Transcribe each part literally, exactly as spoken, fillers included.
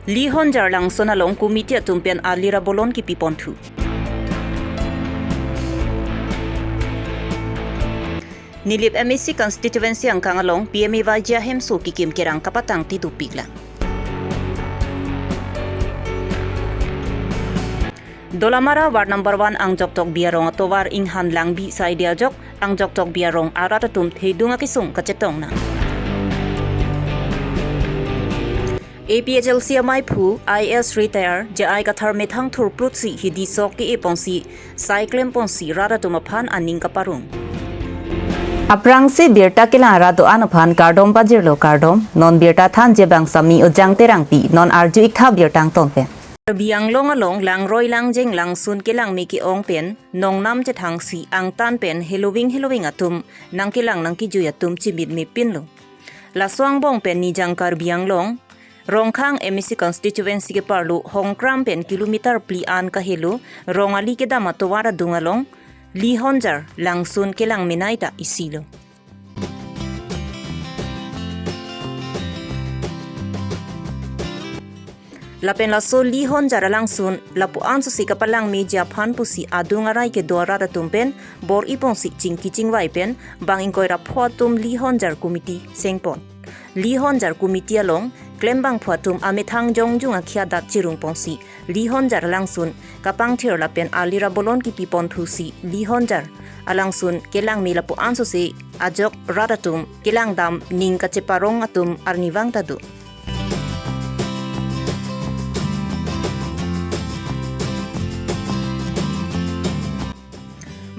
Lihonjar Langsun along committee atum pen ali ra bolon kipi ponthu. Nilip M A C constituency angkang along P M A Y G ahemso kikim kerang kapatang tidupik lang. Dolamara ward number one Angjok Tokbi arong atovar inghan langbi saide ajok Angjok Tokbi arong arat atum thedung akesung kachetong nang. A P H L C amaiphu I A S retire J I Kathar methang thurprutsi hidi sok ke-e ponsi sai klem ponsi rat atum aphan aning kaparong. Aphrangsi birta kelang ra do-an aphan kardom pajirlo kardom, non birta thanji abang Sami Ujang Terangpi, non arju iktha birta angton pen. Karbi Anglong along langroi langjeng langsun kelangme ke-ong pen nongnam chethangsi angtan pen heloving heloving atum nangkelang nangkejui atum chimitme pinlo. Laso angbong pen Nijang Karbi Anglong Rongkhang M A C constituency keparlo Hongkram pen kilometer phli an kahelo Rongali kedam atovar adung along Lihonjar Langsun kelangmenei ta isilo. Lapen laso Lihonjar Langsun lapu-an sosi kapalangmeji aphan pusi adung arai kedo arat atum pen bor-i ponsi chingki chingvai pen bang ingkoi ra pho atum Lihonjar committee sengpon. Lihonjar committee along klembangphu atum amethang jongjung akhia adat chirung ponsi Lihonjar Langsun kapangthir lapen ali ra bolon kipi ponthusi Lihonjar Langsun kelangme lapu-an sosi ajok rat atum kelangdam ning kacheparong atum arnivang ta do.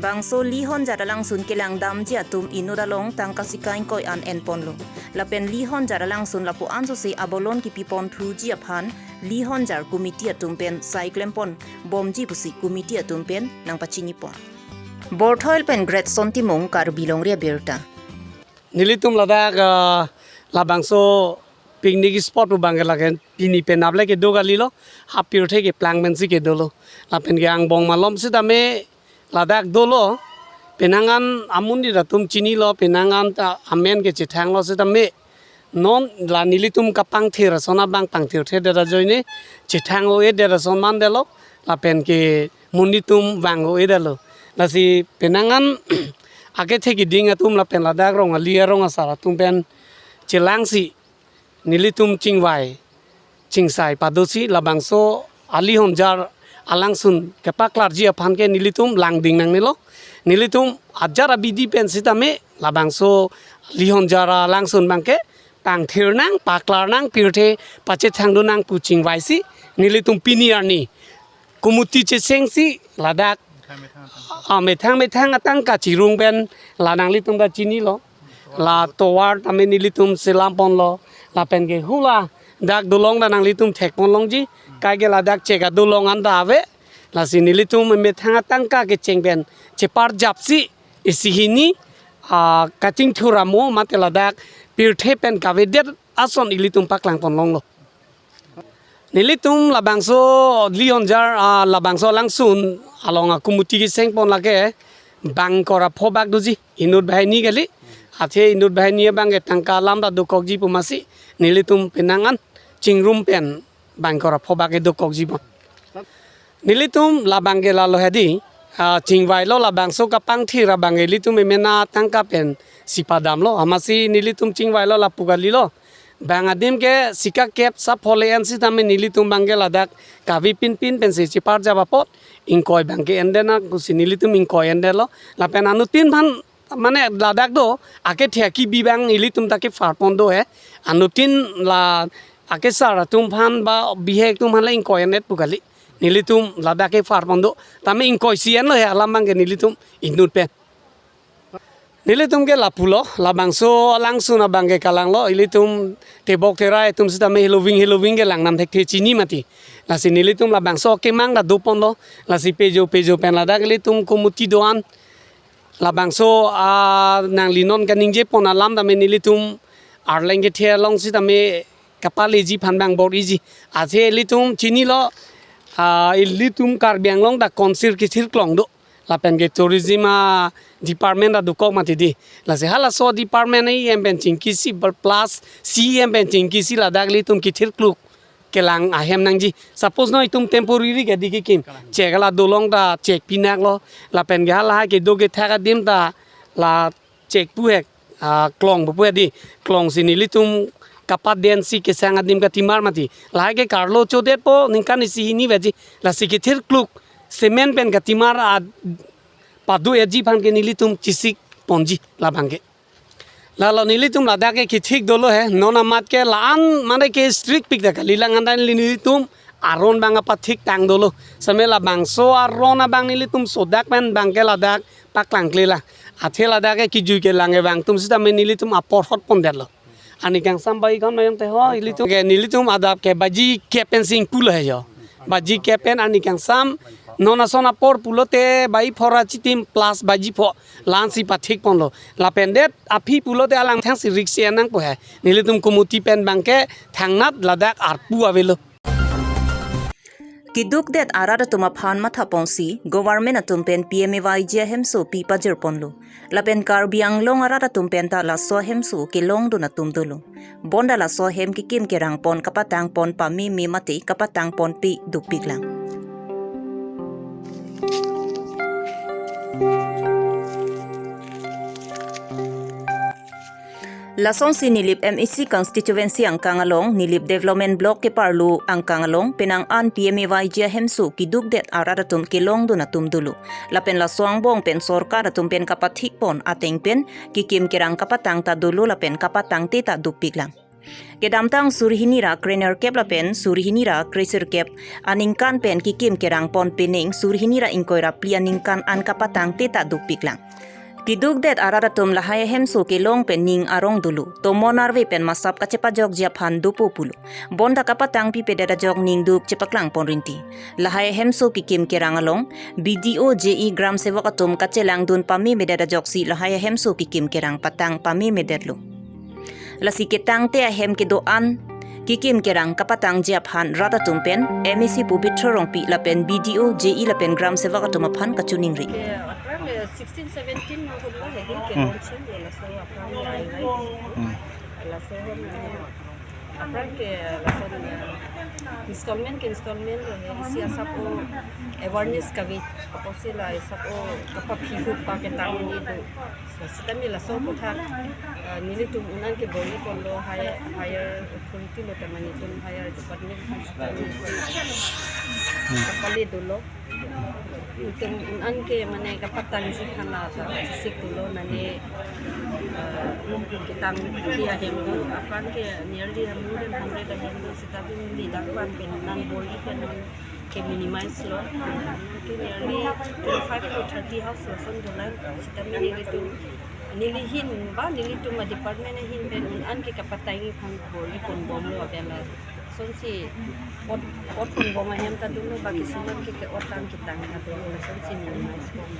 Bangso Lihonjar Langsun kelangdamji atum inut along tangka sika ingkoi an enponlo. Lapen Lihonjar Langsun lapu-an sosi abolon kipi ponthuji aphan Lihonjar committee atum pen sai klempon bomji pusi committee atum pen nangpachinipon. Borthoil pen Great Son Timung, Karbi Longri Abirta. Nelitum ladak, ah, labangso picnic spot pu abang ke lagen pini penap le kedo kalilo, ha pirthe keplang pensi kedolo. Lapen ke angbong malom sitame ladak dolo, penang an amonit atum chinilo, penang an ta amen ke chethanglo sitame. Non la nelitum kapangthir ason abang pangthirthedet ajoine chethang-o-edet ason mandetlo, lapen ke monit atum vang-o-edetlo. Lasi penang an akethe keding atum lapen ladak Rongali arong asar atum pen chelangsi nelitum chingvai chingsai padosi labangso Lihonjar Langsun kepaklarji aphan ke nelitum langding nangnelo. Nelitum ajar abidi pen sitame labangso Lihonjar Langsun abang ke pangthir nang, paklar nang, pirthe pachethangdun nang pu chingvaisi nelitum pini arni committee chesengsi ladak, ah, methang methang atangka chirung pen la nanglitum ta chinilo. La tovar tame nelitum selam ponlo. Lapen ke hula dak dolong ta nanglitum thek pon longji. Kaike ladak chek adolong an ta ave. Lasi nelitum methang atangka kecheng pen cheparjapsi isi hini, ah, kachingthur amo mate ladak pirthe pen kavedet ason ilitum paklang pon longlo. Nelitum labangso Lihonjar, ah, labangso Langsun along a committee keseng pon lake bang ingkoi ra pho bak doji, inut banghini kali. Athe inut banghini abang ke tangka alam ta dokokji pu masi nelitum penang an chingrum pen bang ingkoi ra pho bak ke dokokji pon. Nelitum labang ke lalo hedi, ah, chingvailo labangso kapangthir abang ke ilitum emena tangka pensi padamlo. Amatsi nelitum chingvailo lapu kalilo. Bang adim ke sika kep sa phole an sitame nelitum abang ke ladak kave pinpin pensi cheparjap apot ingkoi abang ke endet nang pusi nelitum ingkoi endetlo. Lapen anuttin aphan mane ladak do akethe akibi abang ilitum ta kephar pon do he. Anuttin la akesar atum aphan ba bihek atum aphan la ingkoi endet pu kali. Nelitum ladak kephar pon do. Tame ingkoi si enlo he alam abang ke nelitum inut pen. Nelitum ke lapulo, labangso Langsun abang ke kalanglo, ilitum tebok terai atum sitame heloving heloving ke langnam thekthe chini mati. Lasi nelitum labangso kemang ta do ponlo, lasi pejo pejo pen ladak ilitum committee do-an. Labangso, ah, nangli non kaningje pon alam tame nelitum arleng kethe along sitame kapaleji aphan bang bor-iji. Athe ilitum chinilo, ah, ilitum Karbi Anglong ta konsir kithir klong do. Lapen ke tourism a department ta dokok mati di. Lasi halaso department a E M pen chingkisi plus C E M pen chingkisi ladak ilitum kithir kluk kelang ahem nangji. Suppose non itum temporary ke di kekim. Chek la dolong ta chek pinak lo. Lapen ke hala ke do kethak adim ta la chek pu hek, ah, klong pu pu di. Klong si nelitum kapaden si kesang adim katimar mati. Lahai ke karlo chodetpo ningkan isi hini veji. Lasi kethir kluk cement pen katimar a padu eji aphan ke nelitum chisik ponji labang ke. Lalo nelitum ladak ke kethik dolo he, non amat ke la-an mane ke strict pik ta kali, la-an anta nelitum aron abang apathik tang dolo. Same labangso aron abang nelitum sodak pen abang ke ladak paklang kle la. Athe ladak ke kijui kelang abang atum sitame nelitum apor hot pondetlo. Ani kangsam bai kon mayong te ho, ilitum ke nelitum adap ke baji kep pen sing pulo he yo. Baji kep pen ani kangsam non ason apor pulote bai phora chitim plus baji pho la-an si pathik ponlo. Lapen det aphi pulote alang thang si riksi anang po he. Nelitum kumuti pen abang ke thangnat ladak arpu avelo. Kidukdet arat atum aphan matha ponsi government atum pen P M A Y G ahemso pi pajir ponlo. Lapen Karbi Anglong arat atum pen ta laso ahemso kelongdun atum dolo. Bonta laso ahem kekim kerang pon kapatang pon pameme mate kapatang ponpe dopik lang. Lasonsi Nilip M A C constituency angkang along Nilip Development Block keparlo angkang along penang an P M A Y G ahemso kidukdet arat atum kelongdun atum dolo. Lapen laso angbong pen sorkar atum pen kapathik pon ateng pen kekim kerang kapatang ta dolo lapen kapatangte ta dopik lang. Kedamtang suri hini ra krenerkep lapen suri hini ra kresirkep aningkan pen kekim kerang pon pening suri hini ra ingkoi ra phli aningkan an kapatangte ta dopik lang. Kidukdet arat atum lahai ahemso kelong pen ning arong dolo. Tomon arve pen masap kachepajokji aphan dopo pulo. Bonta kapatang pipedet ajok ningduk chepaklang pon rinti. Lahai ahemso kekim kerang along B D O, J E, gram sevak atum kachelangdun pamemedet ajoksi lahai ahemso kekim kerang patang pamemedetlo. Lasi ketangte ahem kedo-an kekim kerang kapatangji aphan rat atum pen M A C Pabitra Rongpi lapen B D O, J E lapen gram sevak atum aphan kachiningri. Ke aphrang, eh, sixteen seventeen ma hum lo, he, ke Hmm. launching lo, laso aphrang ai ai. Hmm. Laso hum, eh, aphrang ke laso, eh, installment ke installment lo, he, isi asap o awareness kave, apotsi la asap o kapaphi hup pa ketang ni do. Sitame laso aphuthak, eh, nelitum un-an ke bor-i ponlo higher, higher authority lo, tema nelitum higher department. Hmm. Kapale dolo. Nelitum un-an ke mane kapatangji aphan la ta chisik dolo, mane, eh, ketangte ahem do, aphrang ke nearly more than hundred ahem do, sitame neli dak van pen un-an bor-i pen ke minimize lo. Ke nearly twenty-five to thirty house lason dolang. Sitame nelitum, neli ahin ba nelitum a-department ahin pen un-an ke kapatangji aphan bor-i ponbomlo, abela lasonsi ot, ot ponbom ahem ta dolo, ba kisuman ke ke-ot tang ketang ta dolo, lasonsi minimize bom.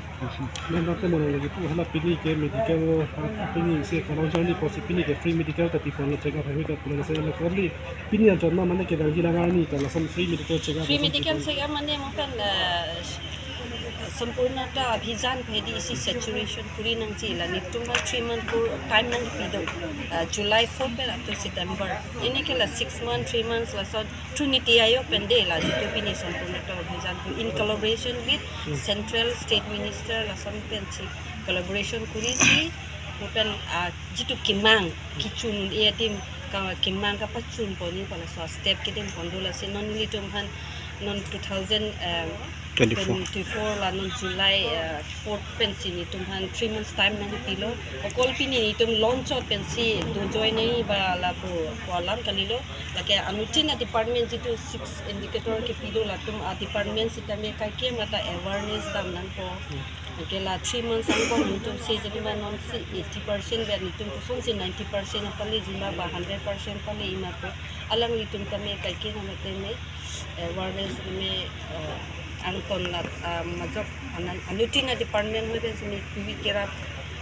Ma'am, dak ke mono lagi pu hala pini ke medical, ah, pini si Kalong Charli pusi pini ke free medical ta pipon lo, check up hai ta pulo, lasi la kali pini anchot ma mane kedam hilang arni ta lason free medical check up. Free lason medical pipon. Check up mane mo pen, eh, Sampoornata Abhijan pu hedi isi saturation kuri nangji, la nelitum ba three month kur time nangpi do, eh, July four pen up to September. Pini ke la six month, three months lason through NITI Aayog pen de, la jitu pini Sampoornata Abhijan pu in collaboration with Hmm. Central State Minister lason pensi collaboration kurisi, mo pen, ah, jitu kemang, kechun e adim ka kemang kapachun ponji pu laso step kedeng pon do, lasi non nelitum aphan non two thousand, eh, twenty-four. Twenty-four la non July, eh, fourth pensi nelitum aphan three months time nangpilo. Okol pini nelitum launch out pensi do join nai ba lapu alam kalilo. Lake anuttin a-department jitu six indicator kepilo, latum a-department sitame kaike mata awareness dam nangpo. Lake la three months angbong nelitum si jadi ma nonsi eighty percent ba nelitum kosonsi ninety percent apaleji ma ba hundred percent paleji ma pu. Alanglitum tame kaike na mate me, eh, awareness me, eh, angton la, ah, majok anan anuttin a-department ho pen simi tuwi kerap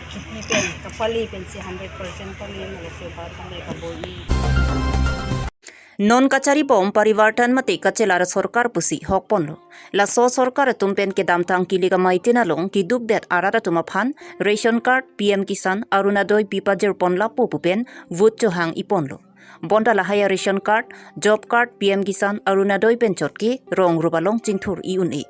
kipi pen kapale pensi hundred percent pale ma laso ba tame kabor-i. Non kachari bom Parivartan mate kachelar sorkar pusi hokponlo. Laso sorkar atum pen kedamtang kilik amaitin along kidukdet arat atum aphan ration card, P M Kisan, Orunodoi pipajirpon lapu pu pen vote chohang iponlo. Bonta lahai a ration card, job card, P M Kisan, Orunodoi pen chotke rong rup along chingthur i-un-e.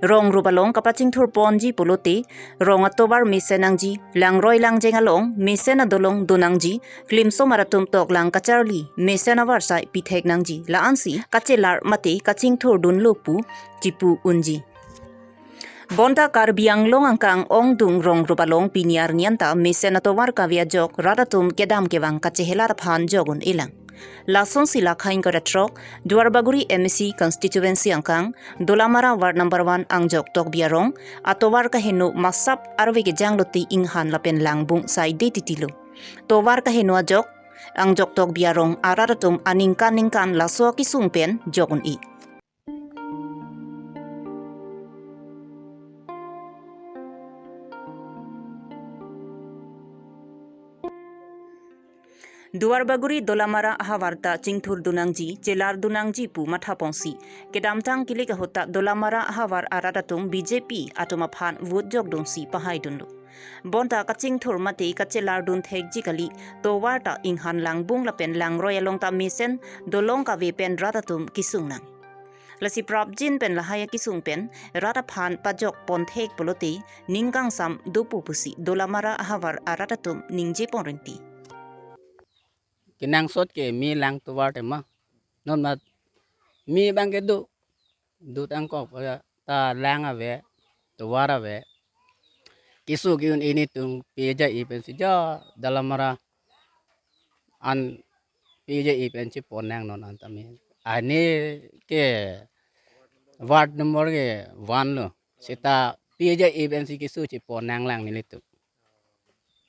Rong rup along kapachingthurponji pulote, rong atovar mesen nangji, langroi langjeng along mesen adolong do nangji, klimsomar atum toklang kacharli mesen avarsai pithek nangji, la-ansi kachelar mate kachingthurdunlo pu chipu unji. Bonta Karbi Anglong angkang ongdung rong rup along pini arni anta mesen atovar kave ajok rat atum kedam kevang kachehelar aphan jok un-elang. Lasonsi la khaing kore throk, Duarbagori M A C constituency angkang, Dolamara ward number one Angjok Tokbi arong, atovar kaheno masap arve kejang lote inghan lapen langbung saide titilo. Tovar kaheno ajok, Angjok Tokbi arong arat atum aningkan ningkan laso akisung pen jok un-e. Duarbagori Dolamara ahavar ta chingthurdun nangji, chelardun nangji pu mathaponsi, kedamtang kilik ahut ta Dolamara ahavar arat atum B J P atum aphan vote jokdunsi pahaidunlo. Bonta kachingthur mate kachelardun thekji kali, tovar ta inghan langbung lapen langroi along ta mesen dolong kave pen rat atum kisung nang. Lasi prapjin pen lahai akisung pen rat aphan pajokpon thek pulote ning kangsam dopo pusi Dolamara ahavar arat atum ningjepon rinti. Kenangsot ke me lang tovar tema. Non mat me abang kedo. Dut angkok ta lang ave, tovar ave. Kisu ki-un-e nelitum P J E pensi ja Dolamara an P J E pensi pon nang non anta me. Ani ke ward number ke one lo. Seta P J E pensi kisu chepon nanglang nelitum.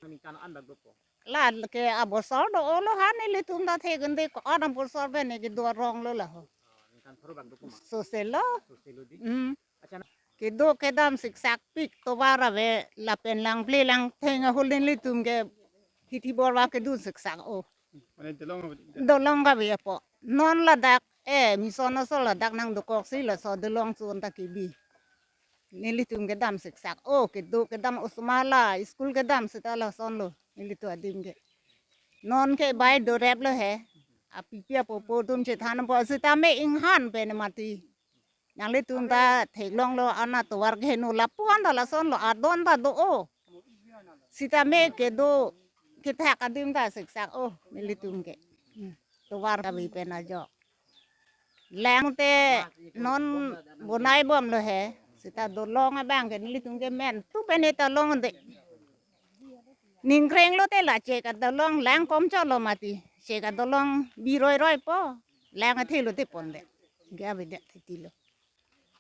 Ningkan an bak dopo? La ke abosor do-olo ha nelitum ta thekun de ko an abosor pen ne kedo arong lo laho. Ah, ningkan pharo bak dopo ma? Soselo. Soselo di? Hmm. Accha na. Kedo kedam siksak pik tovar ave lapen lang ple lang theng ahul nelitum ke hithi borwa kedun siksak o. Mane dolong ave? Dolong ave apo. Non ladak, eh, mission aso ladak nangdokoksi laso dolong chun ta kebi. Nelitum kedam siksak o, kedo kedam osomar la, school kedam seta lasonlo, nelitum adim ke. Non ke bai doreplo he, apipi apopo atum chethanpo seta me inghan pen mati. Nanglitum ta theklonglo ana tovar keheno lapu-an ta lasonlo, adon ta do-o. Seta me kedo kethak adim ta siksak o, nelitum ke. Hmm. Tovar kave pen ajok. Lang te non bonai bomlo he. Seta dolong abang ke nelitum ke men tu pen eta longde. Ningkreng lote la chek adolong lang komchotlo mati. Chek adolong biroi roipo. Lang athe lote ponde. Ke avedet titilo.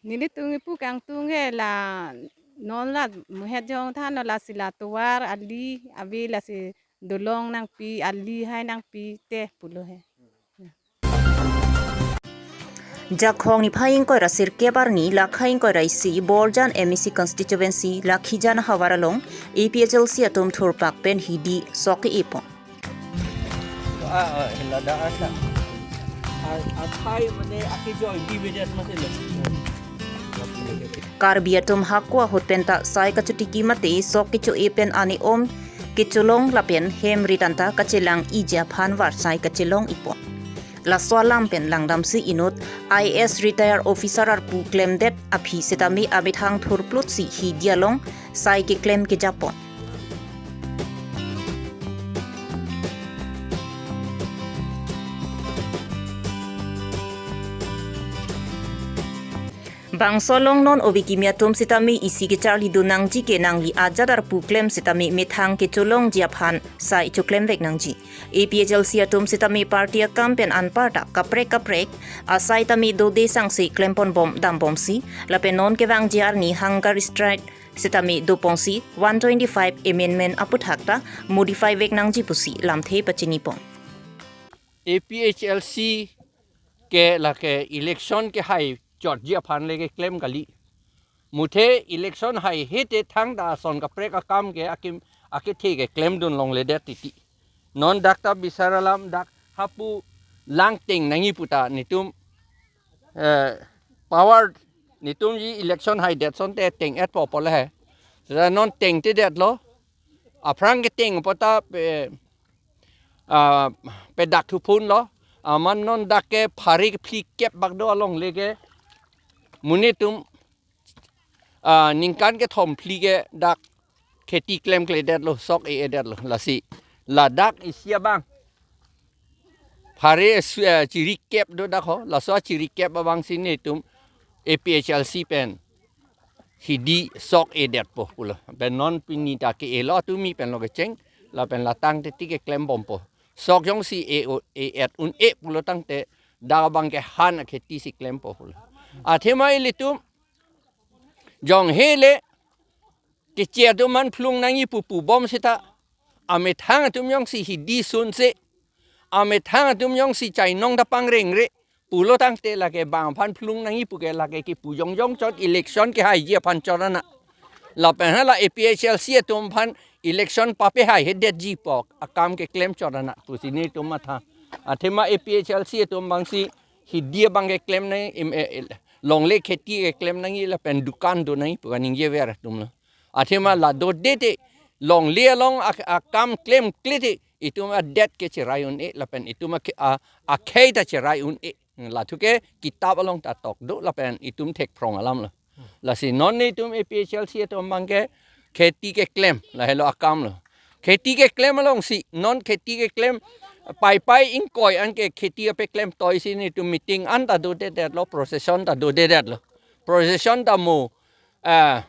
Nelitum ipu kangtung ke la non la muhet jong thanlo, lasi la tovar ali ave, lasi dolong nangpi, ali hai nangpi te pulo he. Jakhong niphai ingkoi ra sirkep arni, la khaing ingkoi ra isi Borjan M A C constituency, Lakhijan ahavar along A P H L C atum thurpak pen hidi sok ke-epon. Ah, ah, ladak asa. Ah, athai mane akejoi B B D S masih lo. Karbi atum hako ahut penta sai kachotiki mate sok kecho-e pen ane om kecholong lapen hem rit anta kachelang-iji aphan varsai kachelong-ipon. Laso alam pen langdamsi inut I A S retire officer arpu klemdet aphi setame amethang thurplutsi hidi along sai keklem kejapon. Bangso along non ove kimi atum setame isi kecharlidun nangji ke nangli ajat arpu klem setame methang kecholongji aphan sai choklemvek nangji. A P H L C atum setame party akam pen anparta kaprek kaprek asai tame dode sangse klemponbom dambomsi, lapen non kevangji arni hunger strike setame doponsi one twenty-five amendment aputhak ta modify vek nangji pusi lamthe pachinipon. A P H L C ke lake election kehai chotji aphan le keklem kali. Muthe election haihe te thangta ason kaprek akam ke akim akethe keklemdun longledet titi. Non dak ta bisar alam dak hapu lang teng nangji puta netum, eh, power netum ji election haidet asonte teng-etpo pu le he. Seta non tengtedetlo. Aphrang keteng puta pe, ah, pedak thuphunlo. Amat non dak ke phare kephlikep bak do alongle ke. Monit atum, ah, ningkan kethom phli ke dak kheti klemkledetlo, sok e-edetlo. Lasi ladak isi abang phare su-, eh, chirikep do dak ho. Laso chirikep abang si netum A P H L C pen hidi sok edetpo pulo. Pen non pini ta ke-elo atum mi pen lo kecheng, lapen la tangte tik keklembompo. Sok jongsi e-o, e-et un-e pulo tangte dak abang ke han akheti si klempo pulo. Athema ilitum jong hele keche atum aphan phlung nangji pu pubom seta, amethang atum jongsi hidi sunse, amethang atum jongsi chainong ta pangrengre pulo tangte lake bang aphan phlung nangji pu ke lake kipu jongjong chot, election kehaiji aphan chot anak. Lapen hala A P H L C atum aphan election pape haihedetji pu akam keklem chot anak pusi netum matha. Athema A P H L C atum abang si hidi abang keklem nang, im, eh, eh, longle kheti keklem nangji lapen dukan do nangji pu kaningje ver atumlo. Athema la dodete longle along ak-, akam klemkledet itum adet ke cherai un-e lapen itum ake-, a, akhei ta cherai un-e. Lathu ke kitap along ta tok do lapen itum thekphrong alamlo. Lasi non netum A P H L C atum abang ke kheti keklem lahelo akamlo. Kheti keklem alongsi non kheti keklem Paipai ingkoi anke kheti apeklem toisi netum meeting an ta dodedetlo, procession ta dodedetlo. Procession ta mo, ah,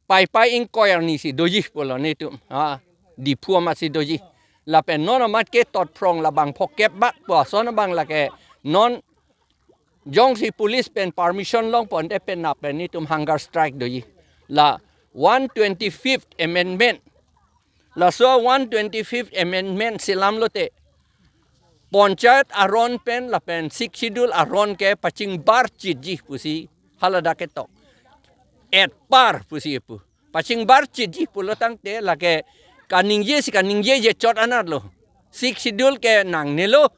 Paipai ingkoi arni si doji pulo netum. Ha, Diphu amat si doji. Lapen non amat ke totphrong labang phokep bak pu ason abang lake non jongsi police pen permission longpo ante penap pen netum hunger strike doji. La one twenty-fifth amendment. Laso one twenty-fifth amendment selamlote Panchayat aron pen lapen Sixth Schedule aron ke pachingbar chitji pusi haladak ketok. Etpar pusi pu. Pachingbar chitji pulo tangte lake kaningje si kaningjeje chot anatlo. Sixth Schedule ke nangnelo,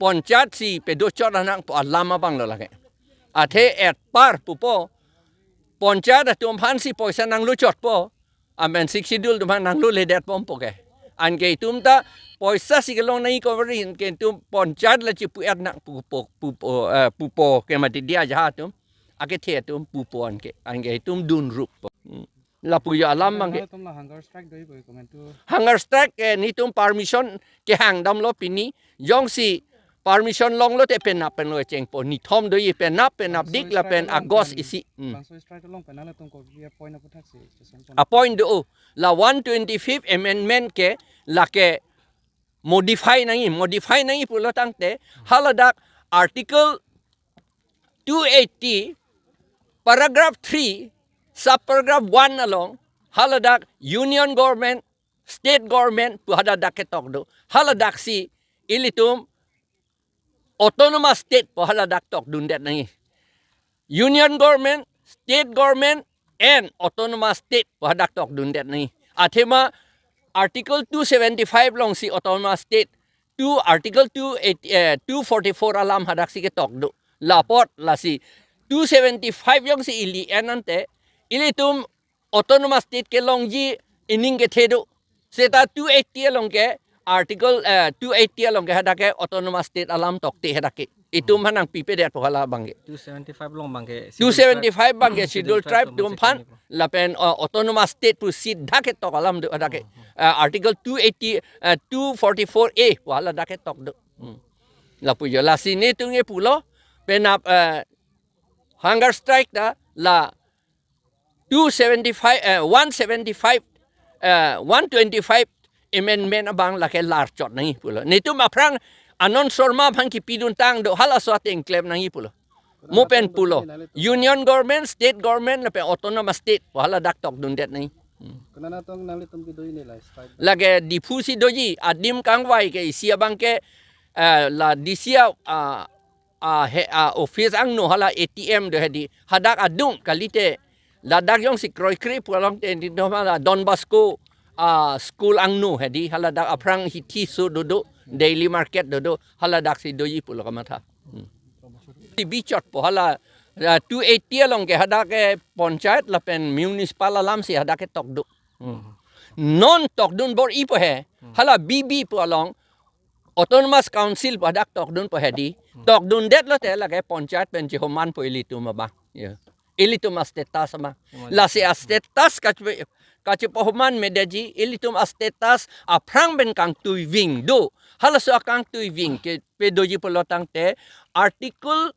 Panchayat si pedo chot anak pu alam abanglo lake. Athe etpar pupo, Panchayat atum aphan si poisa nanglo chotpo, amen Sixth Schedule atum aphan nangloledetbompo ke. Anke itum ta poisa si kelong nangji cover anke itum Panchayat la chipu-et nang pupo, pupo, eh, pupo ke mati dia jaha atum. Akethe atum pupo anke. Anke itum dunruppo. Hmm. Lapu jo alam abang ke. Atum la hunger strike doji pu comment tu. Hunger strike ke netum permission kehang damlo pini. Jongsi permission longlote penap pen lo chengpo. Nithom doji penap, penapdik lapen August isi. Hmm. Bangso strike along pen nangtum kopi a-point aphuthak si station pen. A-point do. La one twenty-fifth amendment ke lake modify nangji, modify nangji pulo tangte haladak Article two eighty, paragraph three, subparagraph one along haladak Union Government, State Government pu haladak ketok do. Haladak si ilitum Autonomous State pu haladak tokdundet nangji. Union Government, State Government and Autonomous State pu hadak tokdundet nangji. Athema Article two seventy-five alongsi Autonomous State, two, Article two eighty, eh, two forty-four alam hadak si ketok do. Lapot lasi two seventy-five jongsi ili en ante, ilitum Autonomous State kelongji ining kethe do. Seta two eighty along ke, Article, eh, two eighty along ke hadak ke Autonomous State alam tokte hadak ke. Itum aphan nangpipedetpo hala abang ke. Two seventy-five along abang ke, Schedule Tribe, two seventy-five abang ke Schedule Tribe atum aphan, lapen, uh, Autonomous State pu sita ketok alam do hadak ke. Uh, Article two eighty, uh, two forty-four A pu haladak ketok do. Hmm. Lapu jo lasi netum ke pulo, penap, uh, hunger strike ta la two seventy-five, eh, one seventy-five, eh, one twenty-five amendment abang lake lar chot nangji pulo. Netum aphrang Anand Sharma aphan kipiduntang do, halaso ateng klem nangji pulo. Mo pen pulo. Union Government, State Government lapen Autonomous State pu haladak tokdundet nangji. Hmm. Konat atum nanglitum kedo ini la strike? Lake Diphu si doji, adim kangvai ke isi abang ke, eh, la D C a, ah, ah, he, ah, office angno hala A T M do hedi. Hadak adung kalite ladak jongsi kroikre pu along te di do hala Don Bosco, ah, school angno hedi. Haladak aphrang hithi so dodo. Daily market do do, hala daksi doji pulo kamatha. Hmm. Ti bichot po hala, ah, two eighty along ke hadak ke panchayat lapen municipal alam si hadak ke tokduk. Hmm. Non tokdun bor-i po he, hala B B pu along Autonomous Council pu hadak tokdun po he di. Tokdundet lote lake panchayat pen chihoman po ilitum abang. Ya. Ilitum a-status abang. Lasi a-status kachepe-, kachepahoman medeji, ilitum a-status aphrang pen kangtuiving do. Halaso akangtuiving ke pedoji pulo tangte Article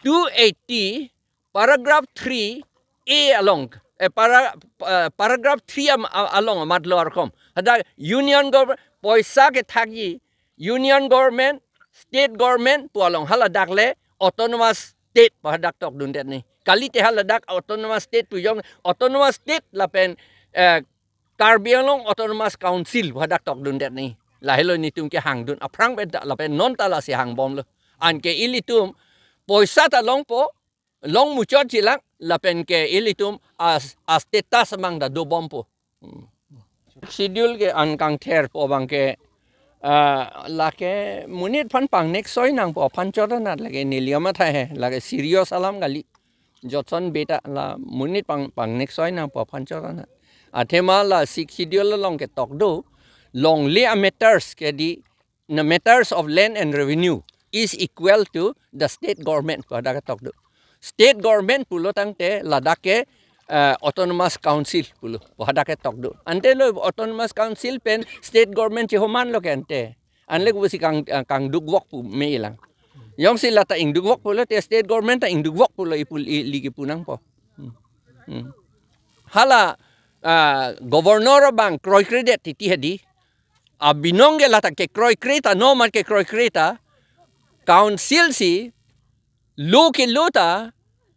two eighty, paragraph three A along, eh, para-, eh, paragraph three am-, a-, along amat lo arkom. Hadak union government, poisa kethakji, union government, state government pu along, hala dak le autonomous state pu hadak tokdundet ni. Kalite hala dak autonomous state pu jong, autonomous state lapen, eh, Karbi Anglong Autonomous Council pu hadak tokdundet ni. Lahelo nitum kehangdun aphrang pen ta lapen non ta lasi hangbomlo. Anke ilitum poisa ta longpo, long muchotji lang, lapen ke ilitum a, a-status abang ta dobompo. Hmm. Schedule ke an kangther po abang ke, ah, lake monit aphan pangnek soi nangpo aphan chot anat lake neli amatha he, lake serious alam kali. Jotson beta la monit pang, pangnek soi nangpo aphan chot anat. Athema la Sixth Schedule along ketok do, longle a-matters ke di, the matters of land and revenue is equal to the state government pu hadak ketok do. State government pulo tangte ladak ke, eh, autonomous council pulo pu hadak ketok do. Ante lo autonomous council pen state government chihoman lo ke ante. Anle kubusi kang, eh, kangdukvok pu me lang. Jongsi la ta ingdukvok pulote state government ta ingdukvok pulo ipu i, ili kipu nangpo. Hmm. Hmm. Hala, ah, governor abang kroikredet titi he di. Abinong ke la ta kekroikre ta, no mat kekroikre ta. Council si lo kelo ta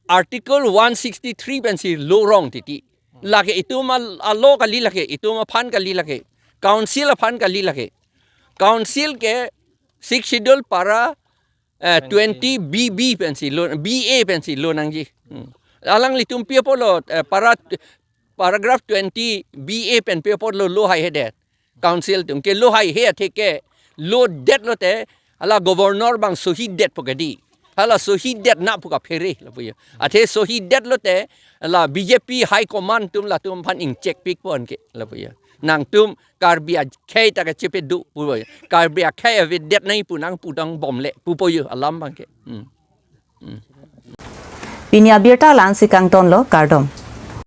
Article one sixty-three pensi lo rong titi. Lake itum a, a-law kali lake, itum aphan kali lake. Council aphan kali lake. Council ke Sixth Schedule para, eh, twenty B B pensi lo, B A pensi lo nangji. Hmm. Alanglitum pi apotlo, eh, para, paragraph twenty B A pen pi apotlo lo haihedet. Council atum ke lo haihe athe ke lodet lote hala governor abang sohi detpo ke di. Hala sohi det na pu kaphere lapu ya. Athe sohi det lote hala B J P high command atum latum aphan ingchek pikpo anke lapu ya. Nangtum Karbi akhei ta kachepedo pupo ya. Karbi akhei avedet nangji pu nangpu dongbomle pupo ya alam abang ke. Hmm. Hmm. Pini abirta la-ansi kangtonlo, kardom.